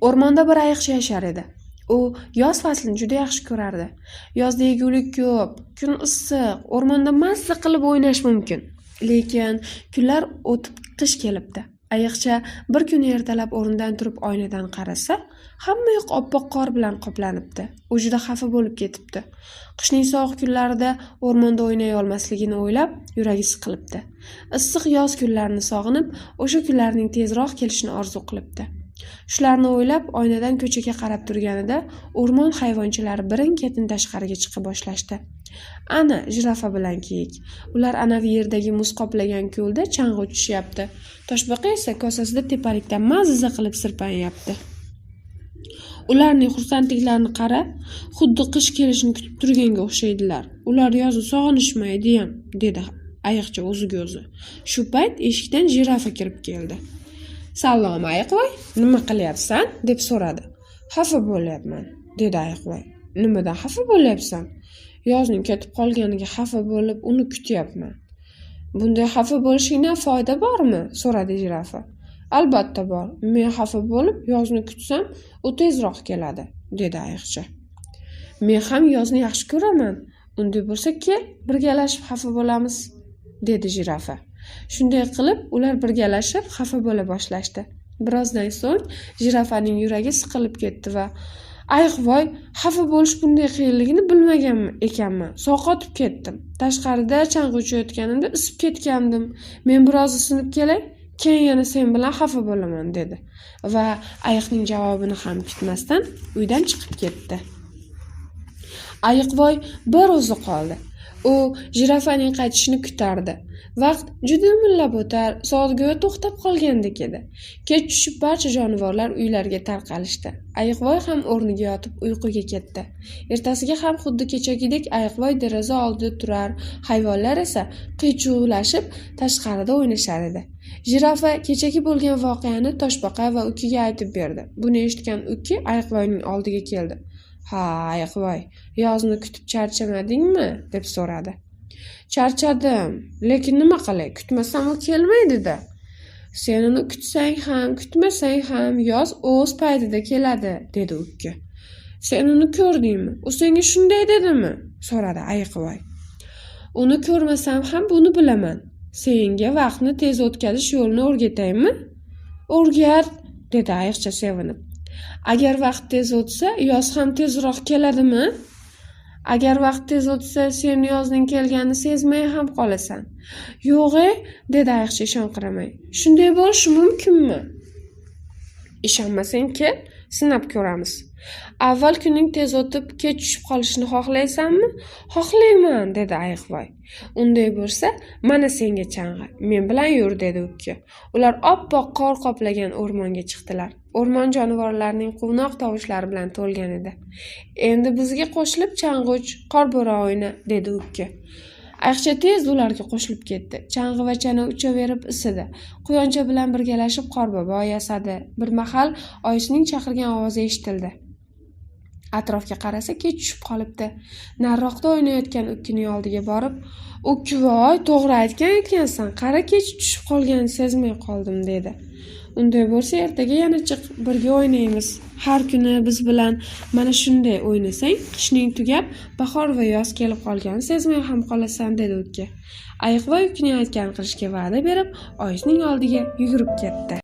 O'rmonda bir ayiqcha yashar edi. U yoz faslini juda yaxshi ko'rardi. Yozda yegulik ko'p, kun issiq, o'rmonda mazza qilib o'ynash mumkin. Lekin kunlar o'tib qish kelibdi. Ayiqcha bir kuni ertalab o'rnidan turib oynadan qarasa, hamma yoq oppoq qor bilan qoplanibdi. U juda xafa bo'lib ketibdi. Qishning sovuq kunlarida o'rmonda o'ynay olmasligini o'ylab, yuragi siqilibdi. Issiq yoz kunlarini sog'inib, o'sha kunlarning tezroq kelishini orzu qilibdi. Shularni o'ylab, oynadan ko'chaga qarab turganida o'rmon hayvonchalari birin-ketin tashqariga chiqa boshlashdi. Ana, jirafa bilan kiyik. Ular anavi yerdagi muz qoplagan ko'lda chang'i uchishyapti. Toshbaqa esa kosasida tepalikdan mazza qilib sirpanyapti. Ularning xursandliklarini qara, xuddi qish kelishini kutib turganga o'xshaydilar. Ular yozni sog'inishmaydiyam, dedi ayiqcha o'ziga o'zi. Shu payt eshikdan jirafa kirib keldi. "Salom, ayiqvoy, nima qilyapsan?" deb so'radi. "Xafa bo'lyapman", dedi ayiqvoy. "Nimadan xafa bo'lyapsan?" "Yozning ketib qolganiga xafa bo'lib, uni kutyapman." "Bunday xafa bo'lishingdan foyda bormi?" so'radi jirafa. "Albatta bor. Men xafa bo'lib, yozni kutsam, u tezroq keladi", dedi ayiqcha. "Men ham yozni yaxshi ko'raman. Unday bo'lsa kel, birgalashib xafa bo'lamiz", dedi jirafa. Shunday qilib, ular birgalashib xafa bo'la boshlashdi. Birozdan so'ng jirafaning yuragi siqilib ketdi va "Ayiqvoy, xafa bo'lish bunday qiyinligini bilmagan ekanman. Sovqotib ketdim. Tashqarida chang'i uchayotganimda isib ketgandim. Men biroz isinib kelay, keyin yana sen bilan xafa bo'laman", dedi va ayiqning javobini ham kutmasdan uydan chiqib ketdi. Ayiqvoy bir o'zi qoldi. U jirafaning qaytishini kutardi. Vaqt juda imillab o'tar, soat go'yo to'xtab qolgandek edi. Kech tushib barcha jonivorlar uylariga tarqalishdi. Ayiqvoy ham o'rniga yotib uyquga ketdi. Ertasiga ham xuddi kechagidek ayiqvoy deraza oldida turar, hayvonlar esa qiychuvlashib tashqarida o'ynashar edi. Jirafa kechagi bo'lgan voqeani toshbaqa va ukiga aytib berdi. Buni eshitgan uki ayiqvoyning oldiga keldi. "Ha, ayiqvoy, yozni kutib charchamadingmi?" deb so'radi. "Charchadim, lekin nima qilay, kutmasam u kelmaydi-da." "Sen uni kutsang ham, kutmasang ham yoz o'z paytida keladi", dedi ukki. "Sen uni ko'rdingmi? U senga shunday dedimi?" so'radi ayiqvoy. "Uni ko'rmasam ham buni bilaman. Senga vaqtni tez o'tkazish yo'lini o'rgataymi?" "O'rgat", dedi ayiqcha sevinib. "Agar vaqt tez o'tsa, yoz ham tezroq keladimi?" "Agar vaqt tez o'tsa, sen yozning kelganini sezmay ham qolasan." "Yo'g'-e", dedi ayiqcha ishonqiramay. "Shunday bo'lishi mumkinmi?" "Ishonmasang kel, sinab ko'ramiz. Avval kunning tez o'tib, kech tushib qolishini xohlaysanmi?" "Xohlayman", dedi ayiqvoy. "Unday bo'lsa, mana senga chang'i. Men bilan yur", dedi ukki. Ular oppoq qor qoplagan o'rmonga chiqdilar. O'rmon jonivorlarning quvnoq tovushlari bilan to'lgan edi. "Endi bizga qo'shilib chang'i uch, qorbo'ron o'yna", dedi ukki. Ayiqcha tezda ularga qo'shilib ketdi. Chang'i va chana uchaverib isidi. Quyoncha bilan birgalashib qorbobo yasadi. Bir mahal oyisining chaqirgan ovozi eshitildi. Atrofga qarasa, kech tushib qolibdi. Nariroqda o'ynayotgan ukkining oldiga borib, "Ukkivoy, to'g'ri aytgan ekansan, qara kech tushib qolganini sezmay qoldim", dedi. "Unday bo'lsa ertaga yana chiq, birga o'ynaymiz. Har kuni biz bilan mana shunday o'ynasang, qishning tugab, bahor va yoz kelib qolganini sezmay ham qolasan", dedi ukki. Ayiqvoy ukkining aytganini qilishga va'da berib, oyisining oldiga yugurib ketdi.